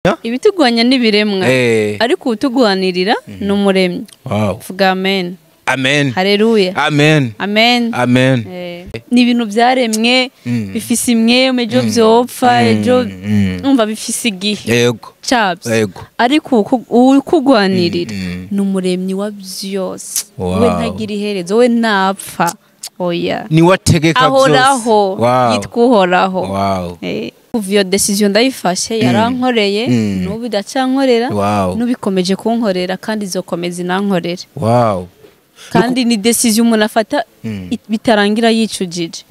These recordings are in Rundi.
Ibitugwanya n'ibiremwa, ariko uwutugwanirira ni Umuremyi. Vuga amen. Amen. Haleluya. Amen. Amen. Amen. Ni ibintu byaremwe bifise imwemu, ejo vyopfa, ejo umva bifise igihe cabyo. Ariko uwukugwanirira ni Umuremyi wa vyose. We ntagira iherezo, we ntapfa, oya. Niwe ategeka byose. Ahoraho, yitwa Uhoraho. Kuva iyo décision ndayifashe, yarankoreye, n'ubu idacankorera, n'ubikomeje kunkorera, kandi izokomeza inankorere. Kandi ni décision umuntu afata bitarangira yicujije.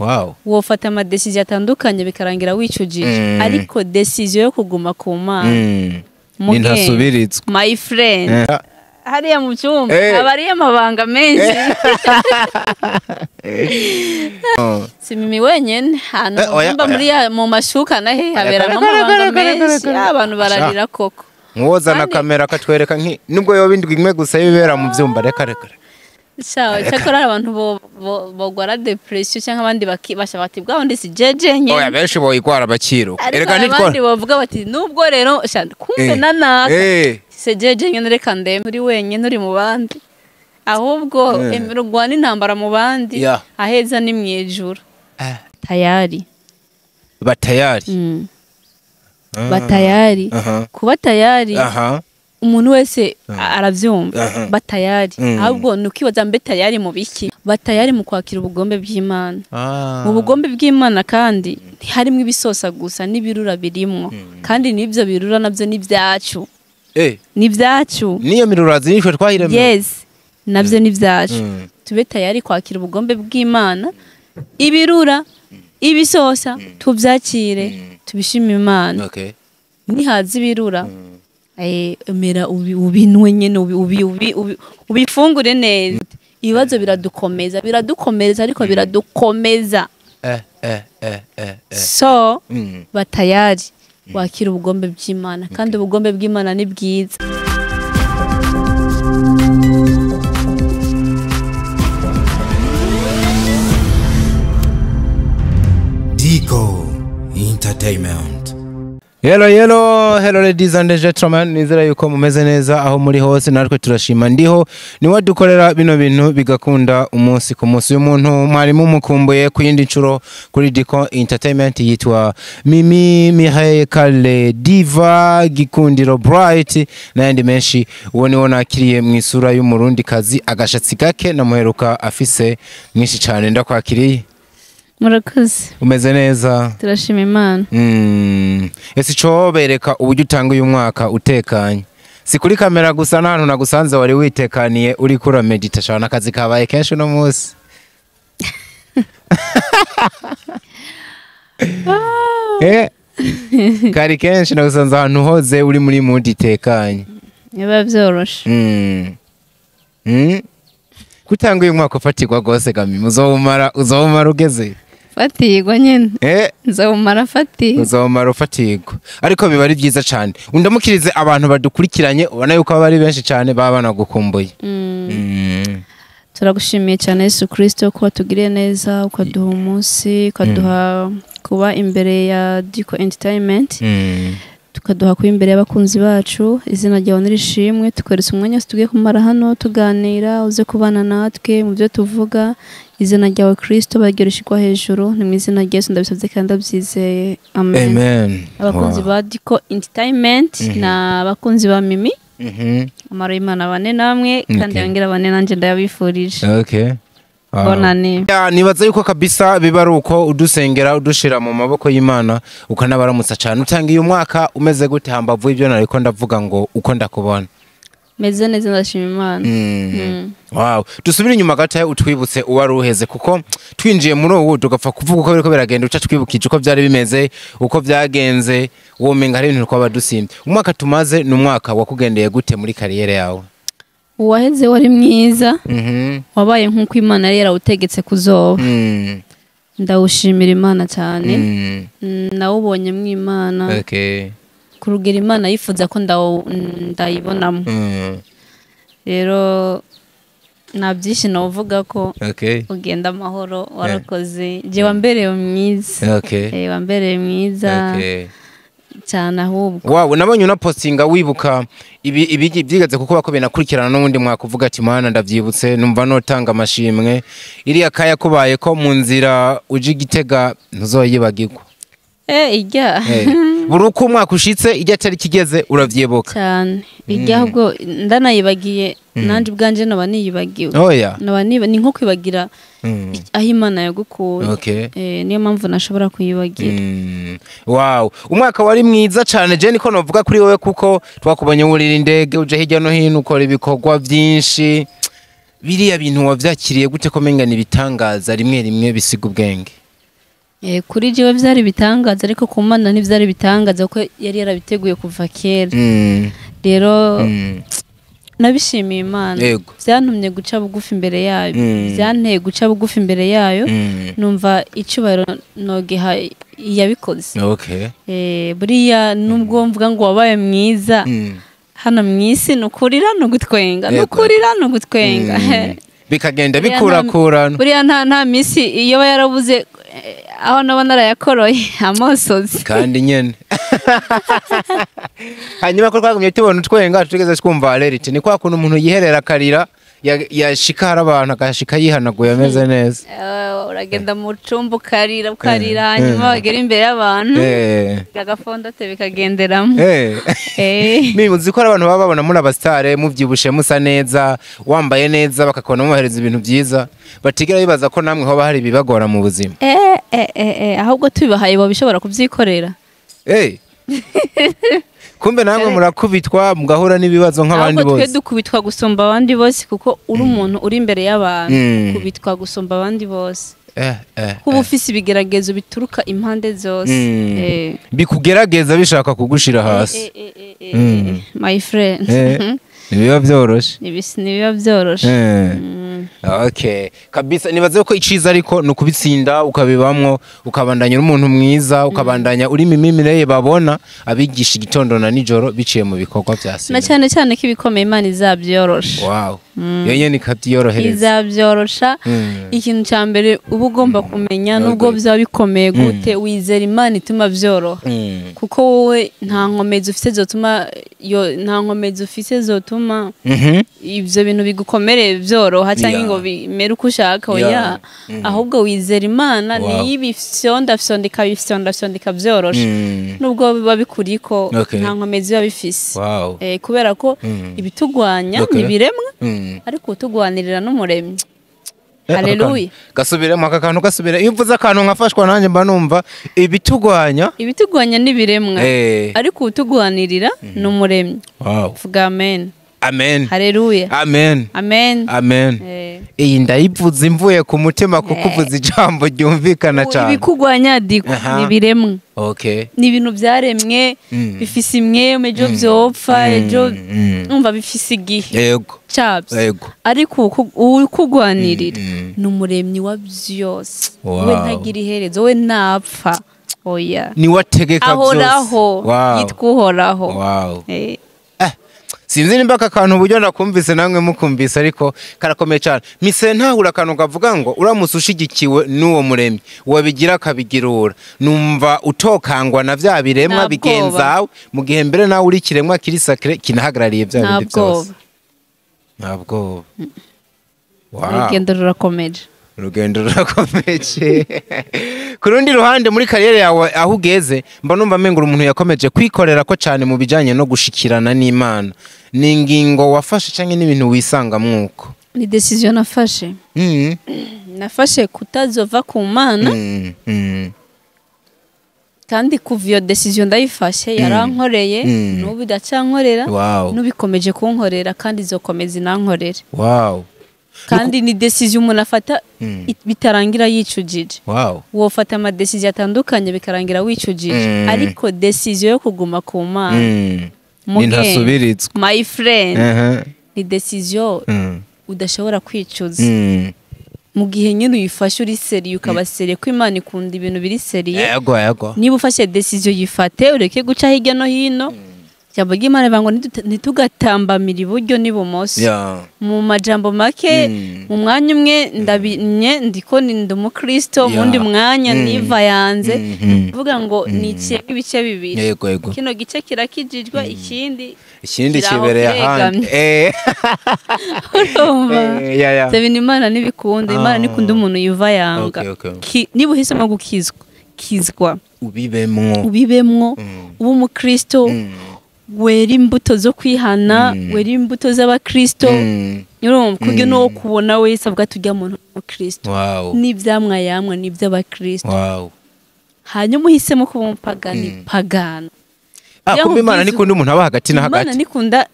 Wofata ama décision atandukanye bikarangira wicujije, ariko décision yo kuguma ku Mana, ni ntasubirizwa. My friend, hariya mu cyumba aba ariyo amabanga menshi. Si Mimi wenyine ahantu Eh, oya, mu cyumba, oya. muri mu mashuka nahe haberamo kare, kare, amabanga kare, kare, menshi. Kare. Abantu bararira koko. Mwozana Kandi- kamera akatwereka nki nubwo yoba indwi imwe gusa y'ibibera mu byumba, reka reka reka. Sawa, cyakora hari abantu bogwara dépression cyangwa abandi basha bati bwa wundi si jeje Oya, nyene. benshi boyigwara bakiruka. Ariko Erega hari nitwa abandi bavuga bati nubwo rero sha kumve nanaka se jeje nyene, reka ndeme uri wenyine uri mu bandi, ahubwo emera urwane intambara mu bandi. Aheza ni mwijuru. Tayari. Batayari. Batayari. Kuba tayari, umuntu wese aravyumva. Batayari, ahubwo ni ukibaza mbe tayari mu biki? Batayari mu kwakira ubugombe bw'Imana. Mu bugombe bw'Imana kandi ntiharimwo ibisosa gusa, n'ibirura birimwo, kandi n'ibyo birura nabyo ni ibyacu. Ni ibyacu. Niyo mirurazi nishwe twahiremye. Yes, nabyo ni ibyacu. Tube tayari kwakira ubugombe bw'Imana, ibirura, ibisosa, tubyakire, tubishime Imana. Nihaza ibirura, emera ubinwe nyene, ubifungure neza. Ibibazo biradukomeza, biradukomereza, ariko biradukomeza. So batayari wakira ubugombe bw'Imana, kandi ubugombe bw'Imana ni bwiza. Dico Entertainment. Hello, hello, hello, ladies and gentlemen, nizera yuko mumeze neza aho muri hose. Natwe turashima, ndiho niwe dukorera bino bintu bigakunda umunsi ku munsi. Uyu muntu mwari mumukumbuye ku yindi nshuro kuri Dico Entertainment, yitwa Mimi Mireille Kale Diva Gikundiro Bright n'ayandi menshi. Uwo niwo nakiriye mu isura y'umurundi kazi, agashatsi gake, namuheruka afise mwinshi cyane. Ndakwakiriye. Murakoze. Umeze neza? Turashima Imana. Ese ico bereka uburyo utanga uyu mwaka utekanye, si kuri kamera gusa, n'ahantu nagusanze wari witekaniye, uriko uramedita cyane, akazi kabaye kenshi uno munsi. Kari kenshi, nagusanze ahantu hoze uri muri mood itekanye. Biba byoroshe. Kutanga uyu mwaka ufatirwa rwose gami, uzowumara ugeze Fatigwa nyene. Nzawumara fatigwa. Uzomara ufatirwa, ariko biba ari byiza cyane. Undamukirize abantu badukurikiranye, ubona yuko baba ari benshi cyane, baba banagukumbuye. Turagushimiye cyane Yesu Kristo ko watugiriye neza, ukaduha umunsi, ukaduha kuba imbere ya Dico Entertainment, tukaduha kuba imbere y'abakunzi bacu. Izina ryawe nirishimwe. Tukweretse umwanya wose tugiye kumara hano tuganira, uze kubana natwe mu byo tuvuga. Izina ryawe Kristo bagereshwa hejuru. Ni mu izina rya Yesu ndabisabye kandi ndabyizeye, amen. Amen. Abakunzi ba Dico Entertainment na abakunzi ba Mimi, amaro y'Imana bane namwe kandi yongera bane nanjye, ndayabifurije. Okay. Wow. Bonane. Ya, nibaza yuko kabisa biba ari uko udusengera, udushira mu maboko y'Imana, ukanabaramutsa cyane. Utanga uyu mwaka umeze gute, hambavu ibyo nariko ndavuga ngo uko ndakubona? Meze neza, ndashima Imana. Wow. Dusubire inyuma gato, utwibutse uwari uheze, kuko twinjiye muri ubu tugapfa kuvuga uko biriko biragenda, uca twibukije uko byari bimeze, uko byagenze, womenga hari ibintu twaba dusimbye. Umwaka tumaze ni umwaka wakugendeye gute muri carrière yawe? Uwaheze wari mwiza, wabaye nk'uko Imana yari yarawutegetse kuzoba. Ndawushimira Imana cyane. Nawubonyemo Imana ku rugero Imana yifuza ko ndayibonamo. Rero nta byinshi nawuvuga ko ugenda amahoro, warakoze. Jye wambereye mwiza. Wambereye mwiza. Cyane ahubwo. Wow, nabonye unapostinga wibuka ibi byigeze kuko bako binakurikirana n'ubundi mwaka, uvuga ati mana ndavyibutse, numva notanga amashimwe. Iriya kaya kubaye ko mu nzira uje Igitega ntuzoyibagirwa. Ijya. Buri uko umwaka ushitse ijya atari kigeze uravyibuka. Cyane. Ijya ahubwo ndanayibagiye, nanje ubwanje noba niyibagiwe. Oya. Noba ni nko kwibagira aho Imana yagukuye. Niyo mpamvu nashobora kuyibagira. Wow, umwaka wari mwiza cyane je niko novuga kuri wewe, kuko twakubonye wurira indege uje hirya no hino ukora ibikorwa byinshi. Biriya bintu wavyakiriye gute ko menga ni ibitangaza rimwe rimwe bisiga ubwenge? Kuri jewe vyari bitangaza, ariko ku Mana ntivyari bitangaza kuko yari yarabiteguye kuva kera. Rero nabishimiye Imana. Byantumye guca bugufi imbere yayo. Byanteye guca bugufi imbere yayo. Numva icyubahiro nogiha yabikoze. Buriya nubwo mvuga ngo wabaye mwiza hano mwisi, nukurira nugutwenga, nukurira nugutwenga. Bikagenda bikurakurana. Buriya nta misi iyo yarabuze aho naba narayakoroye amosozi. Kandi nyene hanyuma ko twagumye tubona utwenga tugeze twumva alert, ni kwa kuntu umuntu yiherera akarira yashika hari abantu agashika yihanaguye ameze neza. Uragenda mu cumba ukarira ukarira, hanyuma wagera imbere y'abantu agafondote bikagenderamo. Uzi ko abantu baba babona muri abasitare muvyibushe musa neza wambaye neza bakakubona mubahereza ibintu byiza, batigera bibaza ko namwe hoba hari ibibagora mu buzima. Ahubwo tubibahaye bishobora kubyikorera. Kumbe namwe murakubitwa mugahura n'ibibazo nk'abandi bose. Ahubwo twe dukubitwa gusumba abandi bose, kuko uri umuntu uri imbere y'abantu kubitwa gusumba abandi bose. Kuba ufise ibigeragezo bituruka impande zose. Bikugerageza bishaka kugushira hasi. My friend. Nibiba byoroshe. Nibiba byoroshe. Okay. Kabisa nibaze ko iciza ariko nukubitsinda ukabibamwo ukabandanya uri umuntu mwiza, ukabandanya uri mimimire babona abigisha igitondo na nijoro biciye mu bikorwa bya sinema. Na cyane cyane ko ibikomeye Imana izabyorosha. Wow. Yenye nikabyorohereza. Izabyorosha. Ikintu cya mbere uba ugomba kumenya nubwo byaba bikomeye gute, wizera Imana ituma byoroha. Kuko wowe nta nkomezi ufite zotuma nta nkomezi ufite zotuma ibyo bintu bigukomereye byoroha cyangwa ngo bimere uko ushaka. Oya, ahubwo wizera Imana niyibifyonda fyonda ikabifyonda fyonda ikabyorosha, nubwo biba bikuriko nta nkomezi biba bifise. Kubera ko ibitugwanya nibiremwa, ariko utugwanirira n'umuremyi. Haleluya. Gasubiremo aka kantu, gasubire. Iyo uvuze akantu nkafashwa nanjye mba numva ibitugwanya. Ibitugwanya nibiremwa, ariko utugwanirira n'umuremyi. Vuga amen. Amen. Haleluya. Amen. Amen. Amen. Iyi ndayivuze imvuye ku mutima kuko uvuze ijambo ryumvikana cyane. Ibikugwanya diko nibiremwa. Okay. Ni ibintu byaremwe bifise imwe ejo byopfa ejo umva bifise igihe. Yego. Cyabyo. Yego. Ariko ukugwanirira ni umuremyi wa byose. We ntagira iherezo, we napfa. Oya. Ni wategeka byose. Ahoraho. Yitwa Uhoraho. Wow. Sinzi nimba aka kantu uburyo nakumvise namwe mukumvise, ariko karakomeye cyane. Mise ntahura akantu kavuga ngo uramutse ushigikiwe n'uwo muremyi wabigira akabigirura, numva utokangwa na vya biremwa bigenzawe, mu gihe mbere nawe uri kiremwa kiri sacré kinahagarariye vya bindi byose. Ntabwo. Wow. Urugendo rurakomeje. Urugendo rurakomeje. Ku rundi ruhande muri kariyeri yawe aho ugeze, mba numva mengura umuntu yakomeje kwikorera ko cyane mu bijanye no gushikirana n'Imana. Ni ingingo wafashe canke n'ibintu wisanga mwuko? Ni decision nafashe. Nafashe kutazova ku Mana. Kandi kuva iyo decision ndayifashe yarankoreye, n'ubu idacyankorera, n'ubikomeje kunkorera kandi izokomeza inankorera. Wow. Kandi ni decision umuntu afata bitarangira yicujije. Wow. Wofata ama decision atandukanye bikarangira wicujije, ariko decision yo kuguma ku Mana ntasubirizwa. My friend, ni decision udashobora kwicuza. Mu gihe nyine uyifashe uri seriye, ukaba seriye ko Imana ikunda ibintu biri seriye. Yego yego. Niba ufashe decision yifate, ureke guca hirya no hino. Ijambo ry'Imana rivuga ngo ntitugatambamira iburyo n'ibumoso. Mu majambo make, mu mwanya umwe ndabinye ndiko ndi umukristo, mu wundi mwanya niva yanze. Kuvuga ngo ni ibice bibiri. Yego. Kino gice kirakijijwe, ikindi ikindi kiraho kibereye ahandi. kiregamye. Urumva? Ya. Ivyo bintu Imana ntibikunda. Imana ntikunda umuntu yuva yanga. Niba uhisemo gukizwa, kizwa. Ubibemwo. Ubibemwo, ube umukristo, wera imbuto zo kwihana, wera imbuto z'abakristo. Urumva, kuburyo n'uwo kubona wese avuga ati ujya muntu umukristo. N'ivyamwa yamwa n'ivy'abakristo. Hanyuma uhisemo kuba umupagani, pagana. Kumbe Imana ntikunda umuntu aba hagati na Imana hagati. ntikunda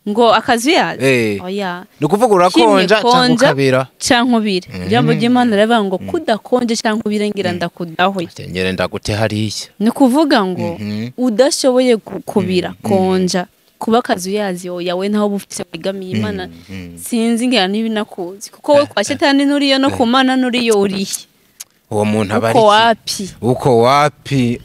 ngo akazuyazi. Oya. Ni ukuvuga urakonja canke ukabira. Canke ubire. Ijambo ry'Imana riravuga ngo kudakonje canke ubire ngira ndakudahoye. Ngere ndagute hariya. Ni ukuvuga ngo udashoboye kubira, konja, kuba akazuyazi, oya, we ntaho bufite wegamiye Imana. Sinzi ngira niba inakuzi, kuko we kwa shetani nuriyo no ku Mana nuriyo, urihe? Uwo muntu aba ari Uko iki? wapi? Uko wapi?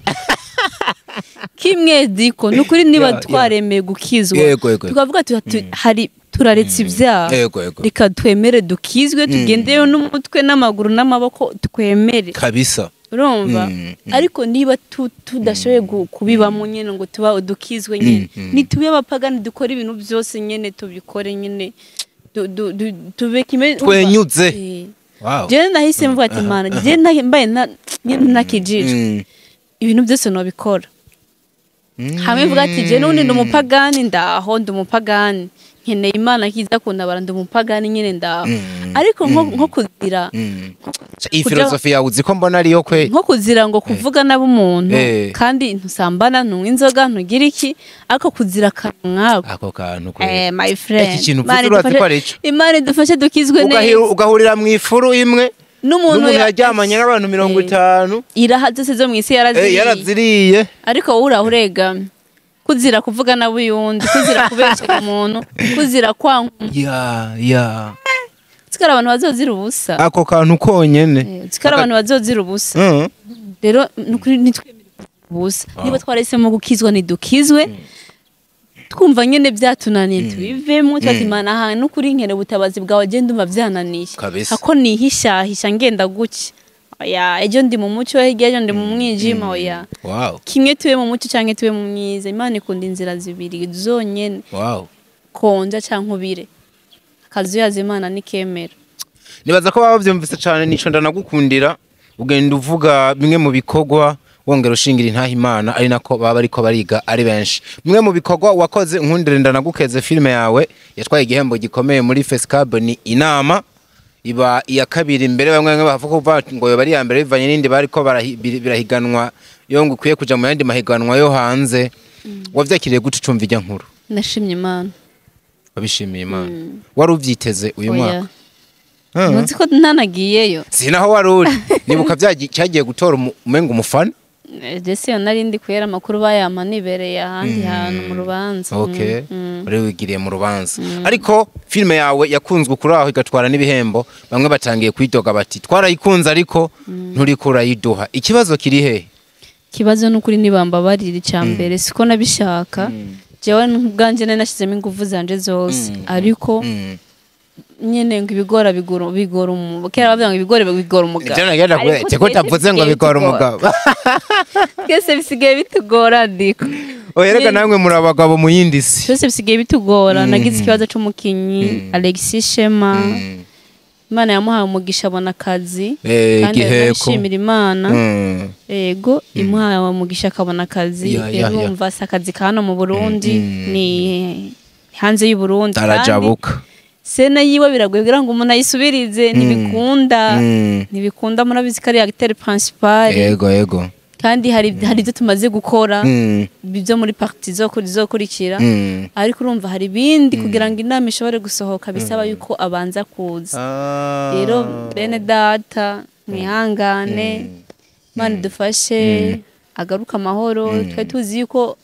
Kimwe diko ni ukuri, niba twaremeye gukizwa, Yego, yego. tukavuga tuti hari turaretse ibyaha, Yego, yego. reka twemere dukizwe, tugendeyo n'umutwe n'amaguru n'amaboko, twemere. Kabisa. Urumva? Ariko niba tudashoboye kubibamo nyine ngo tuba dukizwe nyine, nitube abapagani, dukore ibintu byose nyine, tubikore nyine, tube kimwe. Twenyuze. Wow. Jewe nahise mvuga ati Mana, jewe mbaye nyine ntakijijwe, ibintu byose nobikora. Hamwe mvuga ati jewe n'ubundi ndi umupagani, ndaho ndi umupagani, nkeneye Imana kiza kuntabara, ndi umupagani nyine, ndaho. Ariko nko kuzira Iyi filozofi yawe uzi ko mbona ariyo kwe. Nko kuzira ngo kuvuga nabi umuntu, kandi ntusambana, ntunywa inzoga, ntugira iki, ariko kuzira akantu nk'ako. Ako kantu kwe. My friend. Iki kintu uvuze Imana urazi ko idufashe- ari ico. Imana idufashe dukizwe neza. Ugahurira mu ifuru imwe n'umuntu n'umuntu yaryamanye n'abantu mirongo itanu. Iraha zose zo mu isi yaraziriye. Yaraziriye. Ariko wowe uraho uregamye, kuzira kuvuga nabi uyundi, kuzira kubeshyera umuntu, kuzira kwanga umuntu. Ya. Uzi ko hari abantu bazozira ubusa? Ako kantu konyene. Uzi ko hari abantu bazozira ubusa? Rero nukuri ntitwemere ubusa. Niba twarahisemo gukizwa, ntidukizwe twumva nyine byatunaniye, tubivemo tubaza Imana aha nukuri nkeneye ubutabazi bwawe, genda umva byananiye. Kabisa. Hako nihishahisha ngenda gutya, oya, ejo ndi mu mucyo, hirya ejo ndi mu mwijima, oya. Kimwe tube mu mucyo cyangwa tube mu mwiza. Imana ikunda inzira zibiri zonyene. Konja cyangwa ubire, akazuyaza Imana nikemera. Nibaza ko baba babyumvise cyane. Nico ndanagukundira, ugenda uvuga bimwe mu bikorwa, wongera ushingira intaha Imana, ari nako baba bariko bariga ari benshi. Bimwe mu bikorwa wakoze, nkundire ndanagukeze, filime yawe yatwaye igihembo gikomeye muri Fescab, ni inama iba iya kabiri mbere. Bamwe bamwe bavuga ko ngo yoba ari iya mbere bivanye n'indi bariko birahiganwa, yo ngo ukwiye kuja mu yandi mahiganwa yo hanze. Wavyakiriye gute ucumva ijya nkuru? Nashimye Imana. Wabishimiye Imana. Wari uvyiteze uyu Oya. mwaka? Ntuzi ko ntanagiyeyo? Sinaho wari uri, nibuka cyagiye gutora umenga umufana. Jesse yo nari ndi kubera amakuru bayampa nibereye ahandi hantu mu rubanza. Okay, wari wigiriye mu rubanza. Ariko filime yawe yakunzwe kuri aho, igatwara n'ibihembo, bamwe batangiye kwidoga bati twarayikunze ariko nturiko urayiduha. Ikibazo kiri hehe? Ikibazo ni ukuri nibambabarira. Icya mbere siko nabishaka. Jewe ubwanjye nari nashyizemo ingufu zanje zose, ariko nyine ngo ibigora bigora kera bavuga ngo ibigori bigora umugabo. Ivyo nagenda Ariko kuvuga ko twese utavuze ngo bisigaye bigora bitugora. umugabo. Twese bisigaye bitugora diko. Oya, reka, namwe muri abagabo mu yindi si. Twese bisigaye bitugora. Nagize ikibazo c'umukinyi Alexis Shema. Imana yamuhaye umugisha abona akazi, kandi Giheko. ndabishimira Imana. Yego, imuhaye umugisha akabona akazi. Ya. Urumva si akazi ka hano mu Burundi, ni hanze y'u Burundi. Kandi Arajabuka. scène yiwe biragoye kugira ngo umuntu ayisubirize, ntibikunda. Ntibikunda, murabizi ko ari acteur principal. Yego. Kandi hari ibyo tumaze gukora byo muri partie zizokurikira, ariko urumva hari ibindi kugira ngo inama ishobore gusohoka bisaba yuko abanza kuza. Rero bene data, mwihangane, Imana idufashe agaruka amahoro. Twari tuzi yuko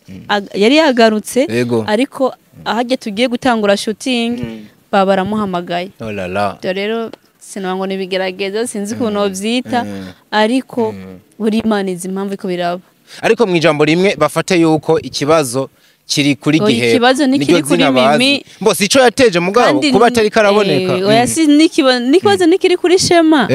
yari yagarutse, ariko ahajya tugiye gutangura shooting baba baramuhamagaye. Oh la la. Ibyo rero sinaba ngo nibigeragezo, sinzi ukuntu babyita, ariko buri Imana izi impamvu iko biraba. Ariko mu ijambo rimwe, bafate yuko ikibazo Kiri kuri Oya, gihe ikibazo ni kiri kuri Mimi. Mbose ico yateje mugabo Kandi kuba atari karaboneka. Oya, si n'ikibazo nikiri kuri Shema,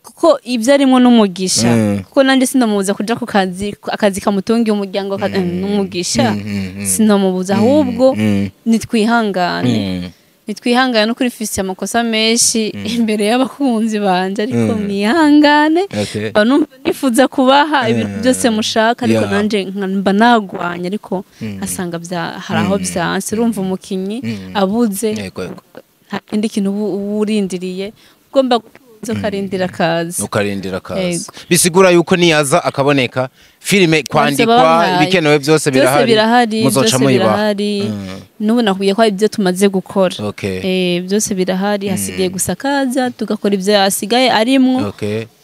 kuko ibyo arimo n'umugisha, kuko nanjye sinamubuza kuja ku kazi, akazi kamutungiye umuryango, n'umugisha. Sinamubuza, ahubwo nitwihangane, nitwihangane. No kuri fisi amakosa menshi imbere y'abakunzi banje, ariko mwihangane. Mba numva nifuza kubaha ibintu byose mushaka, ariko nanje mba nagwanye, ariko nkasanga hari aho byanse. Urumva umukinyi abuze, Yego yego. nta kindi kintu uba urindiriye, ugomba gutuza ukarindira akazi. Ukarindira akazi. Yego. Bisigura yuko niyaza akaboneka, filime kwandikwa, babihaye. ibikenewe byose Byose birahari? birahari. Muzoca Byose muyibaha. birahari. N'ubu nakubwiye ko hari ibyo tumaze gukora. Byose birahari, hasigaye gusa kaza tugakora ibyo yasigaye arimwo,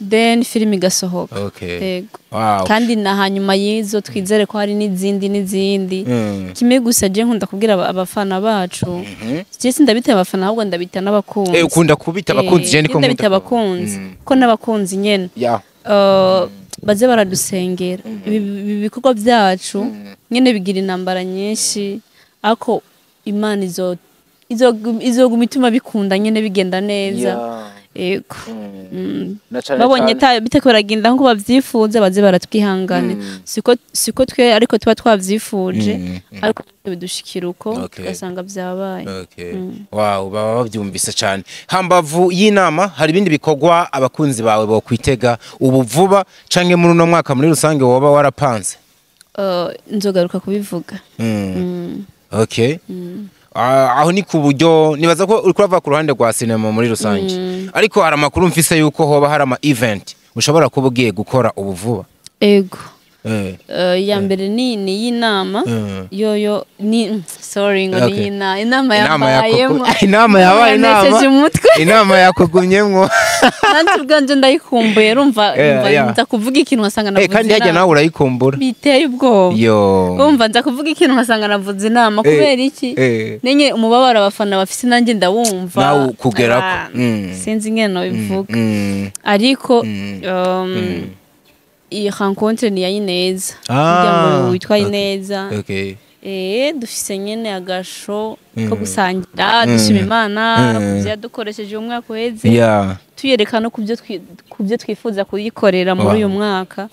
then filime igasohoka. Yego. Kandi na hanyuma y'izo twizere ko hari n'izindi n'izindi. Kimwe gusa je nkunda kubwira abafana bacu, je sindabita abafana, ahubwo ndabita n'abakunzi. Ukunda kubita abakunzi, je niko ndabita nkunda. abakunzi, ko n'abakunzi nyene baze baradusengera. Ibi bikorwa byacu nyene bigira intambara nyinshi, ariko Imana izoguma ituma bikunda nyene, bigenda neza. Yego. Na cane Babonye cane. Bitako baragenda nkuko bavyifuza, baze baratwihangane. Siko twe ariko tuba twavyifuje, ariko bidushikira uko, tugasanga vyabaye. Okay. Wow, baba babyumvise cyane. Hambavu y'inama, hari ibindi bikorwa abakunzi bawe bokwitega ubu vuba canke muri uno mwaka muri rusange woba warapanze? Nzogaruka kubivuga. Okay. Aho ni ku buryo nibaza ko uriko urava ku ruhande rwa sinema muri rusange. Ariko hari amakuru mfise yuko hoba hari ama event ushobora kuba ugiye gukora ubu vuba. Ego. Iya mbere ni y'inama. Yoyo ni, sorry, ngo ni inama yambayemo. Inama yabaye inama. Yanesheje umutwe. Inama yakugumyemwo. Nanjye ubwanje ndayikumbuye, urumva, umva, nza kuvuga ikintu nkasanga navuze Kandi hajya inama. nawe urayikumbura. Biteye ubwoba. Yo. Umva, nza kuvuga ikintu nkasanga navuze inama. Kubera iki? Nenye umubabaro abafana bafise nanjye ndawumva. Nawe ukugerako. Ah, sinzi ingene nobivuga, ariko iyi rencontre ni iya Ineza. Umuryango witwa Ineza. Dufise nyene agasho ko gusangira, dushima Imana ku byo yadukoresheje umwaka uheze, tuyereka no ku byo twifuza kuyikorera muri uyu mwaka.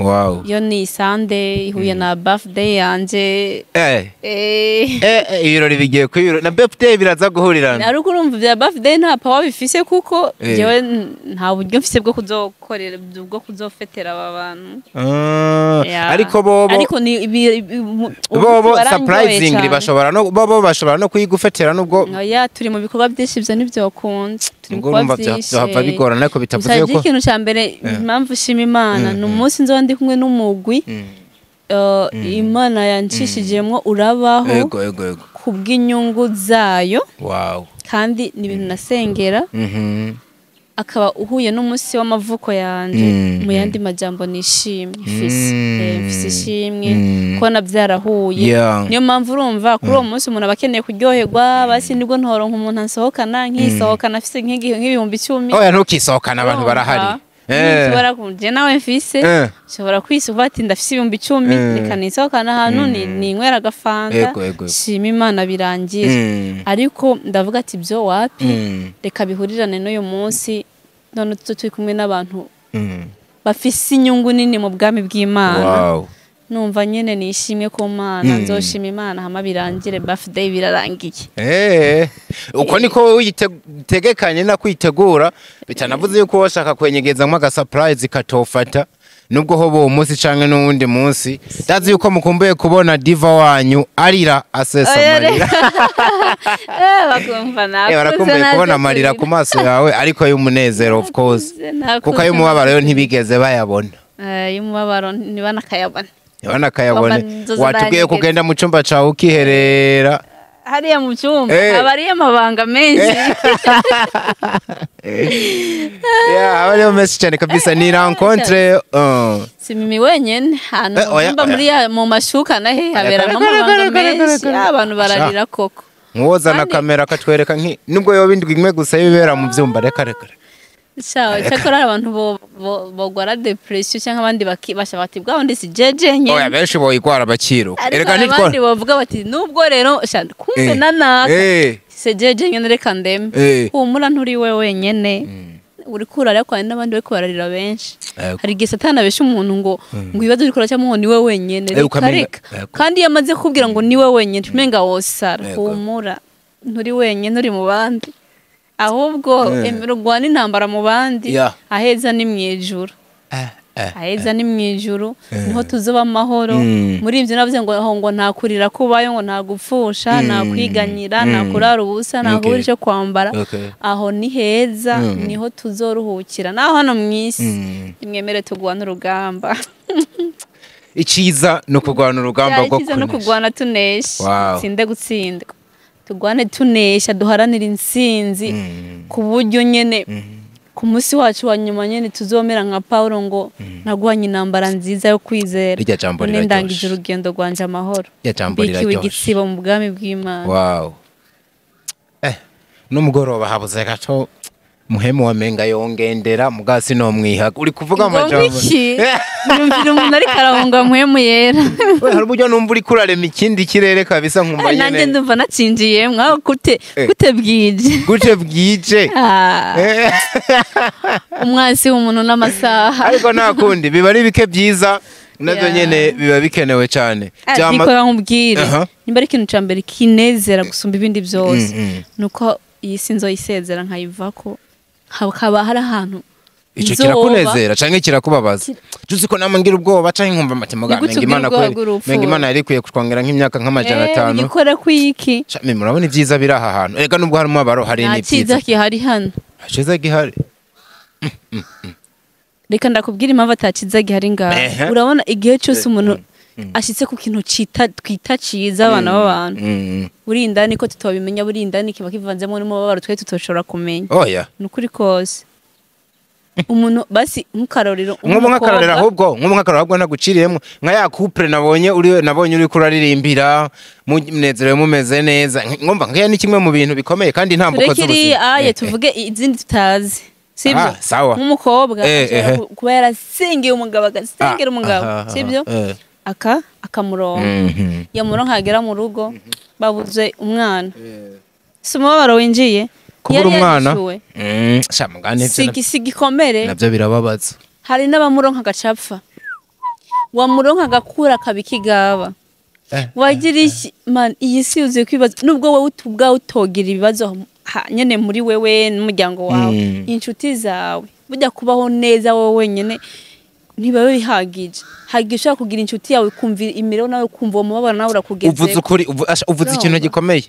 Iyo ni Sunday ihuye na birthday yanje. Ibirori bigiye kwibiro na birthday biraza guhurirana. Ariko urumva bya birthday nta power bifise, kuko jewe nta buryo mfise bwo kuzokorera, bwo kuzofetera aba bantu. Yeah. Ariko bobo Ariko ni bobo umunsi warangoye surprisingly cane. bashobora no bobo bashobora no kuyigufetera nubwo Oya, turi mu bikorwa byinshi, ibyo ntibyokunda, turi mu ubwo bikorwa urumva byinshi. byohava bigorana, ariko bitavuze Gusa yuko ikintu cya mbere, impamvu ushima Imana, ni umunsi nzoba ndi kumwe n'umugwi Imana yancishijemwo urabaho Ego ego ego. ku bw'inyungu zayo, kandi ni ibintu nasengera, akaba uhuye n'umunsi w'amavuko yanje. Mu yandi majambo, nishimye mfise, mfise ishimwe kubona byarahuye. Niyo mpamvu urumva kuri uwo munsi umuntu aba akeneye kuryoherwa, basi nibwo ntoronka umuntu ansohokana, nkisohokana afise nk'ibihumbi 10. Oya, ntukisohokana, abantu barahari. Nshobora je nawe mfise, nshobora kwisuva ati ndafise 10,000, reka nisohokana ahantu ninywera agafanta, Ego, ego, ego. shima Imana birangire. Ariko ndavuga ati ibyo wapi, reka bihurirane n'uyu munsi, none tuzo turi kumwe n'abantu bafise inyungu nini mu bwami bw'Imana. Numva nyene nishimwe ku Mana, nzoshima Imana hama birangire, birthday birarangiye. Uko niko wowe uyitegekanye na kwitegura, bitanavuze yuko washaka kwenyegezamwo aga surprise katofata nubwo hoba uwo munsi canke n'uwundi munsi. Ndazi yuko mukumbuye kubona diva wanyu arira, asesa Oya, amarira. Bakumva nakuze, Barakumbuye kubona naje amarira kurira. ku maso yawe, ariko y'umunezero of course, Nakuze, kuko ay'umubabaro yo ntibigeze bayabona. Y'umubabaro ntibanakayabona. Ntibanakayabone. Ngomba nzoza Watubwiye ndanyegeza. kugenda mu cumba cawe ukiherera. Hariya mu cyumba aba ariyo amabanga menshi. Yeah, aba ariyo menshi cyane kabisa, ni rencontre Si Mimi wenyene ahantu Eh, oya, mu cyumba, oya. muri mu mashuka nahe haberamo kare, kare, amabanga kare, kare, menshi. kare. Abantu bararira koko. Nkuwozana Kandi- kamera akatwereka nki nubwo yoba indwi imwe gusa y'ibibera mu byumba, reka reka reka. Cyakora abantu bogwara depression cyangwa abandi basha bati bwa ndi si jeje nye. Oya benshi boyigwara bakiruka. Erega nitwa abandi bavuga bati nubwo rero kumbe nanaka se jeje nyene reka ndeme. Humura nturi we wenyene. Uri kurara kwa n'abandi bari kubararira benshi. Hari igihe Satani abesha umuntu ngo ibibazo uri kurara cyangwa ni we wenyene reka. Kandi yamaze kubwira ngo ni we wenyene umenga wosara. Humura nturi wenyene uri mu bandi. Ahubwo emerugwana intambara mu bandi aheza ni mwijuru. Aheza ni mwijuru niho tuzoba amahoro. Muri ivyo navuze ngo aho ngo nta kurira kubayo, ngo nta gupfusha, nta kwiganyira, nta kurara ubusa, nta kubura ico kwambara. Aho ni heza niho tuzoruhukira. Naho hano mwisi imwemere tugwana urugamba. Iciza no kugwana urugamba rwo kunesha. Iciza no kugwana tunesha. Tsinde gutsinda. Tugwane tunesha duharanira intsinzi ku buryo nyene ku munsi wacu wa nyuma nyene tuzomera nka Paulo ngo nagwanye intambara nziza yo kwizera. Irya jambo riraryoshye. Ndangije urugendo rwanje amahoro. Irya jambo riraryoshye. Igitsibo mu bwami bw'Imana. Wow. N'umugoroba habuze gato muhemu wa menga yongendera mugasi no mwihaga. Uri kuvuga amajambo. Numvira umuntu ariko arahunga muhemu yera. We hari uburyo numva uri kurarema ikindi kirere kabisa nkumva nyene. Nanjye ndumva nacinjiye mwaho gute gute bwije. Gute bwije. Umwasi w'umuntu n'amasaha. Ariko nta kundi biba ari bike byiza navyo nyene biba bikenewe cyane. Byama nkubwire. Nimba ari ikintu ca mbere kinezera gusumba ibindi byose nuko iyi sinzo yisezera nkayivako hakaba hari ahantu ico kirakunezera canke kirakubabaza. Juzi ko nama ngira ubwoba canke nkumva amatima gamenga Imana kweri. Menga Imana yari ikwiye kutwongera nk'imyaka nk'amajana 5. Igikora kwiki? Chame murabona ivyiza biri aha hantu. Erega nubwo harimo abaro hari n'ivyiza. Nta ciza gihari hano. Ciza gihari. Reka ndakubwira impamvu ataciza gihari ngaha. Urabona igihe cyose umuntu ashitse ku kintu twita ciza abana b'abantu. Burinda niko tutobimenya, burinda niki bakivanzemo n'umubabaro twe tutoshobora kumenya. Oya. Nukuri kose. Umuntu basi nkukarorero nkakarorero ahubwo nkakarorero ahubwo ntaguciriyemo nka ya couple nabonye uri kuraririmbira munezerewe mumeze neza ngomba nkiya ni kimwe mu bintu bikomeye kandi ntambuko z'ubuzima. Aye tuvuge izindi tutazi. Sibyo? Sawa. Nk'umukobwa kuba yarasengeye umugabo agasengera umugabo, sibyo? Akamuronka. Yamuronka agera mu rugo babuze umwana. Si umubabaro winjiye. Kubura umwana si gikomere nabyo birababaza. Hari n'abamuronka agacapfa, wamuronka agakura akabikigaba. Wagira iki man, iyi si yuzuye kwibaza. Nubwo wowe ubwawe utogira ibibazo nyene muri wewe n'umuryango wawe, inshuti zawe, burya kubaho neza wowe wenyene ntibabe bihagije. Hagiye ushaka kugira inshuti yawe kumva imireho nawe kumva umubabaro nawe urakugeze. Uvuze ukuri, uvuze ikintu gikomeye.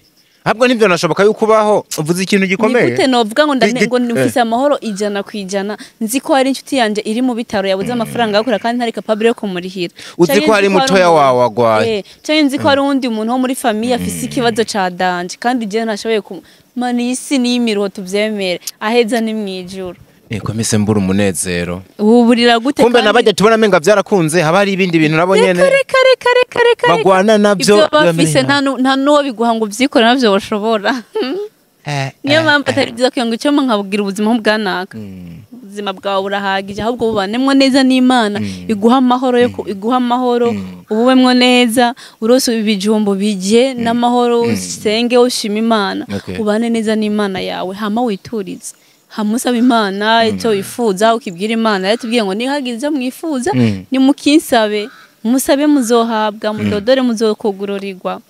Ahubwo nibyo nashoboka yuko ubaho uvuze ikintu gikomeye. Nigute novuga ngo ngo nufise amahoro 100% nzi ko hari inshuti yanje iri mu bitaro yabuze amafaranga yo kura kandi ntari capable yo kumurihira. Uzi ko hari mutoya wawe agwaye. Cyangwa nzi ko hari undi muntu wo muri famille afise ikibazo ca danje kandi je ntashoboye ku mani isi ni imiruho tuvyemere aheza ni mwijuru. Niko mise mbura umunezero. Uburira gute kandi? Kumbe nabajya tubona menga byarakunze haba hari ibindi bintu nabo nyene. Reka reka reka reka. Bagwana navyo bafise nta nuwo biguha ngo uvyikore navyo bashobora. Niyo mpamvu atari byiza kugira ngo icyo nkabwira ubuzima bwanaka. Ubuzima bwawe burahagije ahubwo bubanemwo neza n'Imana iguha amahoro yo iguha amahoro ububemwo neza urose ibijumbo bije n'amahoro usenge ushima Imana ubane neza n'Imana yawe hama witurize. Hamusaba Imana icyo wifuza ukibwira Imana yatubwiye ngo nihagize mwifuza ni mukinsabe musabe muzohabwa mudodore muzokugururirwa.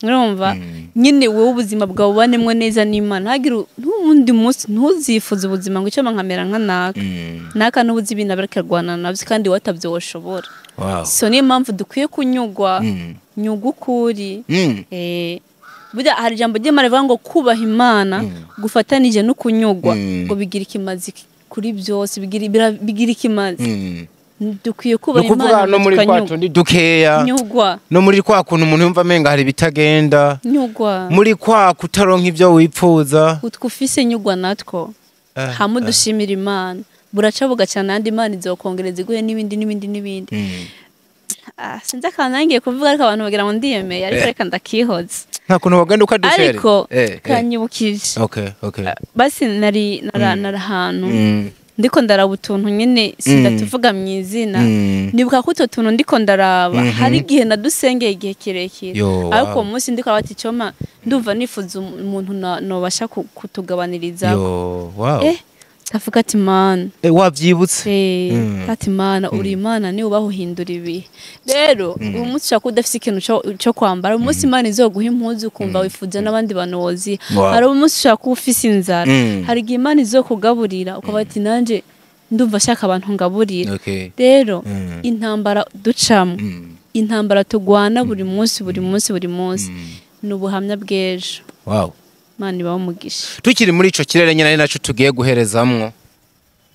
Urumva nyine wewe ubuzima bwawe ubanemwo neza n'Imana hagira n'undi munsi ntuzifuze ubuzima ngo icyo nkamera nka naka naka n'ubuzi ibintu abarikagwana navyo kandi watabyo woshobora. So niyo mpamvu dukwiye kunyugwa nyugukuri. Burya hari ijambo ry'Imana rivuga ngo kubaha Imana gufatanije no kunyugwa ngo bigira ikimazi kuri byose, bigira ikimazi. Dukwiye kubaha Imana no muri kwa tundi dukeya nyugwa no muri kwa kuntu umuntu yumva menga hari bitagenda nyugwa muri kwa kutaronka ibyo wipfuza utwufise nyugwa natwo hamwe dushimira Imana buraca bugacana andi Imana izokongereza iguhe n'ibindi n'ibindi n'ibindi. Sinzi akantu nangiye kuvuga ariko abantu bagira ngo ndiyemeye ariko reka ndakihoza. Nta kuntu wagenda ukadushera ariko kanyibukije. Okay. Basi nari narahantu Ndiko ndaraba utuntu nyene sindatuvuga mu izina. Nibuka ko utwo tuntu ndiko ndaraba hari igihe nadusengeye igihe kirekire, ariko uwo munsi ndiko bati cyoma ndumva nifuza umuntu nobasha kutugabaniriza. Ndavuga ati Mana, wavyibutse. Ati Mana, uri Imana ni ubaho uhindura ibihe. Rero uyu munsi ushaka udafise ikintu cyo kwambara, uyu munsi Imana izoguha impuzu ukumva wifuza n'abandi bantu wozi. Hari umunsi ushaka ufise inzara, hari igihe Imana izokugaburira ukaba ati nanje ndumva ashaka abantu ngaburira. Rero intambara ducamo, intambara tugwana buri munsi buri munsi buri munsi, ni ubuhamya bw'ejo. Imana ibahe umugisha. Tukiri muri ico kirere nyene naco tugiye guherezamwo,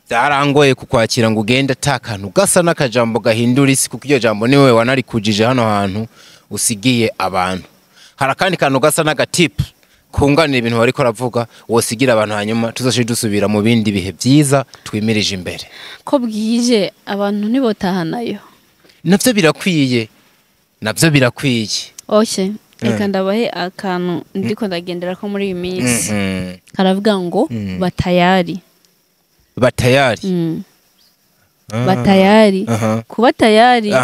byarangoye kukwakira ngo ugende atakantu gasa n'akajambo gahindura isi, kuko iryo jambo niwe wanarikujije hano hantu usigiye abantu. Hari akandi kantu gasa n'agatipu kunganira ibintu bariko ravuga wosigira abantu, hanyuma tuzoshije dusubira mu bindi bihe byiza twimirije imbere. Ko bwije abantu ntibotahanayo. Navyo birakwiye. Navyo birakwiye. Okay. Reka ndabahe akantu ndiko ndagendera ko muri iyi minsi. Karavuga ngo batayari. Batayari. Batayari. Kuba tayari.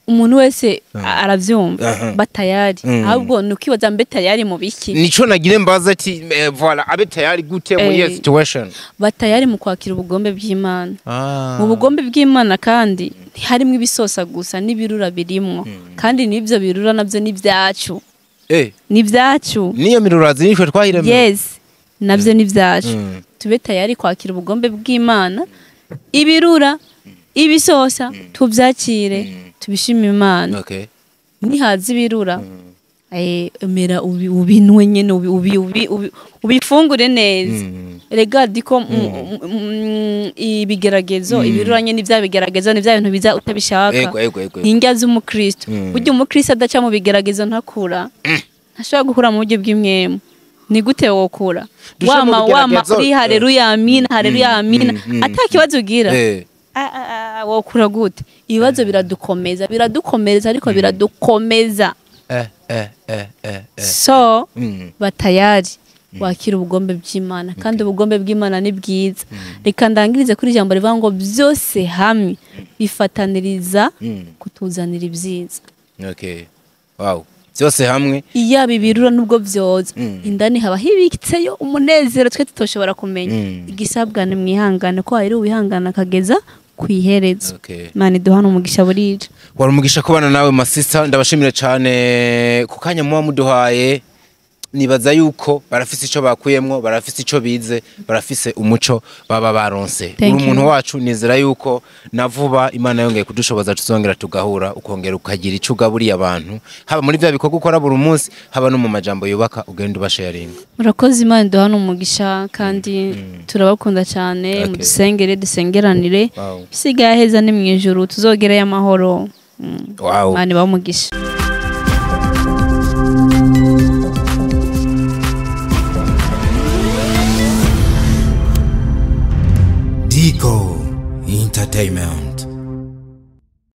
Umuntu wese aravyumva. Batayari. Ahubwo nukibaza mbe tayari mu biki? Nico nagire mbaza ati voilà, abe tayari gute mu yes situation. Batayari mu kwakira ubugombe bw'Imana. Mu bugombe bw'Imana kandi ntiharimwe ibisosa gusa n'ibirura birimwo. Kandi nivyo birura navyo ni byacu. Ni byacu. Niyo mirura zinishwe twahiremye. Yes. Navyo ni byacu. Tube tayari kwakira ubugombe bw'Imana. Ibirura, ibisosa tuvyakire. Tubishime Imana. Nihaza ibirura, emera ubinwe nyene ubifungure neza. Rega diko ibigeragezo, ibirura nyene bya bigeragezo ni bya bintu biza utabishaka. Ninjya z'umukristo. Burya umukristo adaca mu bigeragezo ntakura. Ntashobora gukura mu buryo bw'imwemu. Ni gute wokura? Wama uri haleluya amina, haleluya amina. Atakibazo ugira. Wokura gute? Ibibazo biradukomeza, biradukomereza ariko biradukomeza. So batayari wakira ubugombe bw'Imana, kandi ubugombe bw'Imana ni bwiza. Reka ndangirize kuri ijambo rivuga ngo byose hamwe bifataniriza kutuzanira ibyiza. Wow. Byose hamwe iya bibirura nubwo byoza indani haba hibitseyo umunezero twe tutoshobora kumenya. Igisabwa ni mwihangane ko hari uwihangana akageza kwihereza. Imana iduhana umugisha burije. Wari umugisha kubana nawe masista, ndabashimira cyane ku kanya muba muduhaye. Nibaza yuko barafise ico bakuyemwo, barafise ico bize, barafise umuco baba baronse. Uri umuntu wacu, nizera yuko na vuba Imana yongeye kudushoboza tuzongera tugahura, ukongera ukagira ico ugaburiye abantu, haba muri bya bikorwa ukora buri munsi, haba no mu majambo yubaka ugenda ubasharinga. Murakoze, Imana iduhana umugisha kandi turabakunda cyane. Mudusengere, dusengeranire. Isigaye heza ni mu ijuru, tuzogereyo amahoro. Imana ibahe umugisha. Dico Entertainment.